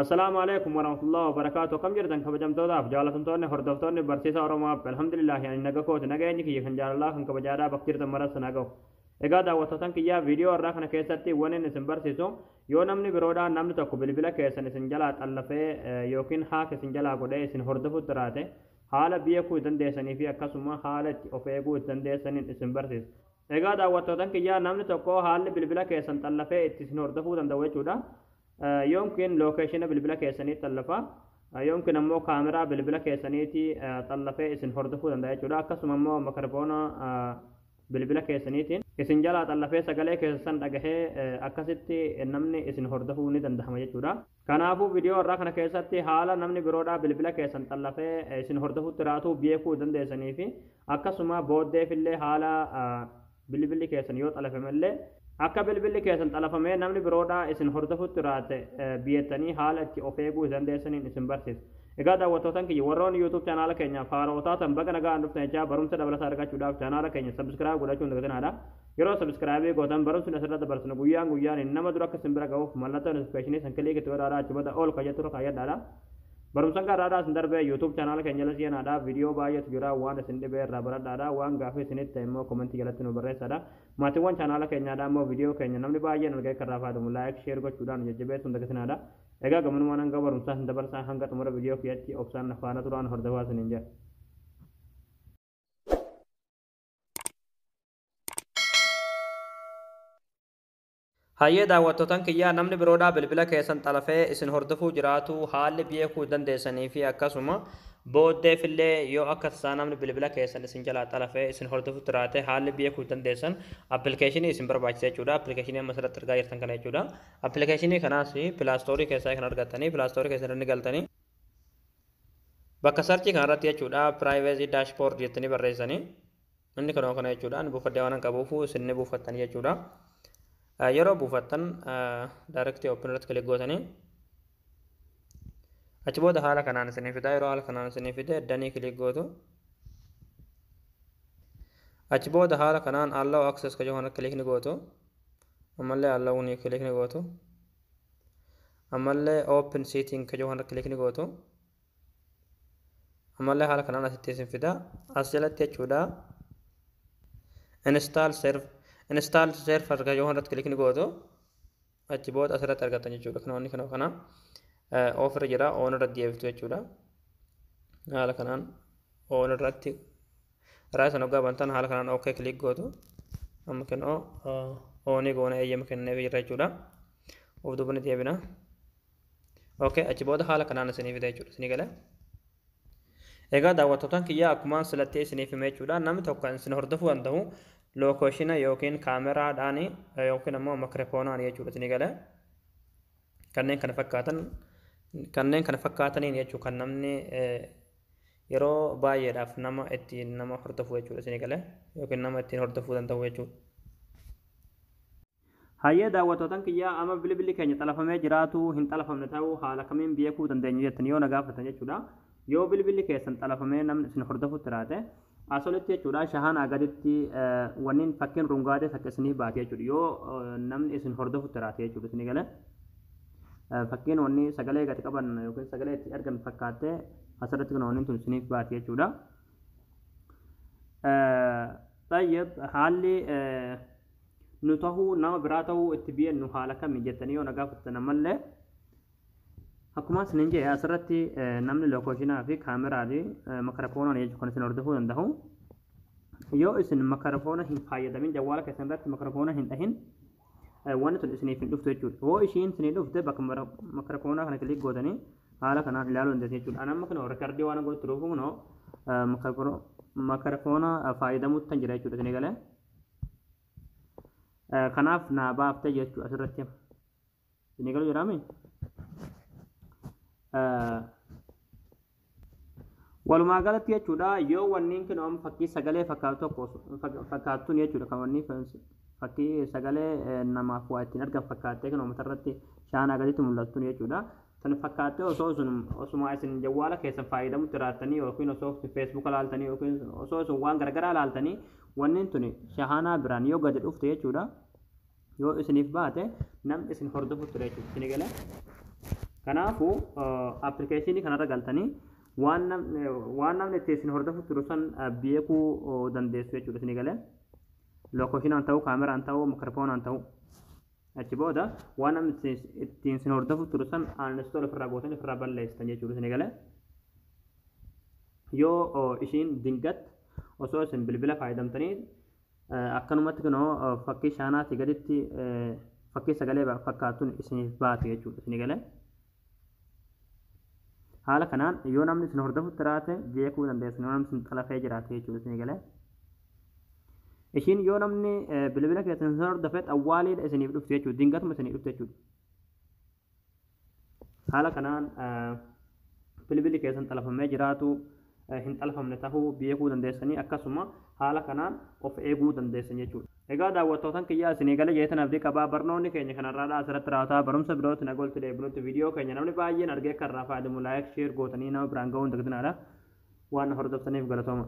Assalaamu alaikum warahmatullahi wabarakaatu. Akkam jirtan kabajamtootaaf jaalatamtoonni hordoftoonni barsiisa Oromoo App? Alhamdulillaahi, ani naga kooti. Nageenyi kiyya kan jaalalaa kan kabajaadhaa bakka jirtan maras na gahu. Egaa daawwattootan kiyyaa, viidiyoo irraa kana keessatti wanni isin barsiisu, yoo namni biroodhaa namni tokko bilbila keessan isin jalaa xallafee yookiin hack isin jalaa godhee isin hordofutti jiraate, haala beekuu dandeessanii fi akkasuma haala itti of eeguu dandeessaniin isin barsiisa. Egaa daawwattootan kiyyaa, namni tokko haalli bilbila keessan xallafee itti isin hordofuu danda'u jechuudha. Yookiin location bilbila keessanii xallafa, yookiin ammoo kaameraa bilbila keessaniitii xallafee isin hordofuu danda'a jechuudha. Akkasuma immoo makarafoona bilbila keessaniitiin isin jalaa xallafee sagalee keessan dhagahee akkasitti namni isin hordofuu ni danda'ama jechuudha. Kanaafuu viidiyoo irraa kana keessatti haala namni biroodhaa bilbila keessan xallafee isin hordofutti raatu beekuu dandeessanii fi akkasuma booddeefillee haala bilbilli keessan yoo xalafamellee akka bilbilli keessan xalafamee namni biroodhaa isin hordofutti raate biyettanii haala itti of eeguu dandeessaniin isin barsiisa. Egaa daawwattootan kiyya, warroonni YouTube chaanaala keenyaaf haaroo taatan, baga nagaan dhuftan jechaa, barumsa dabalataa argachuudhaaf chaanaala keenya subscribe godhachuun dagatinaa. Yeroo subscribe gootan barumsi asirratti dabarsinu guyyaan guyyaan nama dura akka isin bira gahuuf mallattoo notification san click itti godhaadhaa, achi booda all kan jettu kaayyadhaadha. Barumsan garaadhaa isin darbee YouTube chaanaala keenya jala seenaadha. Viidiyoo baay'eetu jira, waan isin dhibee irraa baradhaadha. Waan gaafii isinitti ta'e immoo comment jalatti nu barreessadha. Maatiiwwan chaanaala keenyaadha immoo viidiyoo keenya namni baay'een argee akka irraa fayyadamu like, share gochuudhaan jajjabeessuun dagatinaadha. Egaa gamanumaan hanga barumsaa hin dabarsaa, hanga xumura viidiyoo kiyyatti obsaan faana turaan hordofaa isiniin jedha. Hayyee daawwattootan kiyyaa, namni biroodhaa bilbila keessan xalafee isin hordofuu jiraatu haalli beekuu dandeessanii fi akkasuma booddeefillee yoo akka tasaa namni bilbila keessan isin jalaa xalafee isin hordofuu jiraate haalli beekuu dandeessan appilikeeshinii isin barbaachisa jechuudha. Appilikeeshinii amma asirratti argaa jirtan kana jechuudha. Appilikeeshinii kanaas Play Store keessaa kan argattanii, Play Store keessatti ni galtanii, bakka search kanarratti jechuudha, Privacy Dashboard jettanii barreessanii, inni kanuma kana jechuudha. Inni buufadhee waan qabuufu isin ni buufattanii jechuudha. Yeroo buufattan direct open irratti click gootanii, achi booda haala kanaan isinii fida. Yeroo haala kanaan isinii fide, done click gootu. Achi booda haala kanaan allow access ka jedhu click ni gootu. Ammallee allow ni click ni gootu. Ammallee open setting ka jedhu click ni gootu. Ammallee haala kanaan asitti isin fida. As jalatti jechuudha, install server ka jedhu irratti click ni gootu. Achi booda asirratti argattan jechuudha. Kana kana kana off irra jira, on irratti deebitu jechuudha. Haala kanaan on irratti raa san hoggaa bantan, haala kanaan OK click gootu. Amma kenoo on goona, eeyyama kenneef jira jechuudha. Of duuba ni deebina. OK, achi booda haala kanaan isinii fida jechuudha. Isinii galee. Egaa daawwattootaan kiyyaa, akkuma silattee isiniif hime jechuudha. Namni tokko isin hordofuu danda'u location yookiin kaameraadhaan yookiin ammoo makirafoonaan jechuudha. Isinii galee. Kanneen kana fakkaatan, kanneen kana fakkaataniin jechuudha, kan namni yeroo baay'eedhaaf nama ittiin nama hordofu jechuudha. Isinii galee, yookiin nama ittiin hordofuu danda'u jechuudha. Hayyee daawwattootan kiyyaa, amma bilbilli keenya xalafamee jiraatu hin xalafamne ta'uu haala kamiin beekuu dandeenya jettanii yoo na gaafatan jechuudha. Yoo bilbilli keessan xalafamee namni isin hordofutti jiraate, asolitti jechuudha, shahanaa gaditti wanniin fakkiin rungaatee takka isiniif baate jechuudha. Yoo namni isin hordofutti jiraate jechuudha, isinii galee. Fakkiin wanni sagalee gadi qaban yookiin sagalee itti argan fakkaattee asirratti kun wanni tun isiniif baate jechuudha. Tayyib, haalli nu tahuu nama biraa tahuu itti bi'annu haala kami jettanii yoo na gaafattan, ammallee akkuma isiniin jedhe asirratti namni location fi kaameraa fi makarafoonaan jechuun kan isin hordofuu danda'u. Yoo isin makarafoona hin fayyadamin, jawwaala keessan irratti makarafoona hin dhahin, wanni tun isiniif hin dhuftu jechuudha. Yoo ishiin isinii dhufte, bakka makarafoonaa kana click gootanii haala kanaan ilaaluu dandeessu jechuudha. Ani amma kana record waan godhu turuuf kunoo makarafoona fayyadamuutti kan jira jechuudha, isinii galee. Kanaaf naa baaftee jechuudha asirratti. Isinii galuu jiraami? Walumaa galatti jechuudha, yoo wanniin kun amma fakkii sagalee fakkaatu tokko fakkaattuun jechuudha, kan wanni fakkii sagalee namaaf waa ittiin argan fakkaattee kan uummata irratti shaanaa gaditti mul'attuun jechuudha. Tan fakkaattee osoo sun osuma isin jawwaala keessan fayyadamutti jiraattanii yookiin osoo Facebook laaltanii yookiin osoo isin waan garagaraa laaltanii, wanniin tuni shahanaa biraan yoo gadi dhufte jechuudha. Yoo isiniif baate, namni isin hordofutti ture jechuudha. Isinii galee. Kanaafuu appilikeeshinii kanarra galtanii waan namni itti isin hordofu turu san beekuu dandeessu jechuudha isinii galee. Lookooshinaan ta'uu, kaameraan ta'uu, mikirfoonaan ta'uu. Achi booda waan namni ittiin isin hordofu turu san uninstall ofirraa gootanii ofirraa balleessitan jechuudha isinii galee. Yoo ishiin dingat osoo isin bilbila fayyadamtanii akkanumatti kunoo fakkii shaanaatii gaditti fakkii sagalee fakkaatuun isiniif baate jechuudha isinii galee. Haala kanaan yoo namni isin hordofutti jiraate beekuu dandeessu, yoo namni isin xalafee jiraate jechuudha isinii galee. Ishiin yoo namni bilbila keessan isin hordofe xawwaaliidha isiniif dhufti jechuudha, dingatuma isiniif dhufti jechuudha. Haala kanaan bilbilli keessan xalafamee jiraatu hin xalafamne tahuu beekuu dandeessanii, akkasuma haala kanaan of eeguu dandeessan jechuudha. Egaa daawwattootan kiyyaa, isinii galee jeetan abdii qabaa. Barnoonni keenya kanarraadhaa asirratti raawwataa. Barumsa birootti nagolti deebinutti viidiyoo keenya namni baay'een argee akka irraa fayyadamu like, share gootanii nama biraan ga'uun dagatinaa. Waan hordoftaniif galatooma.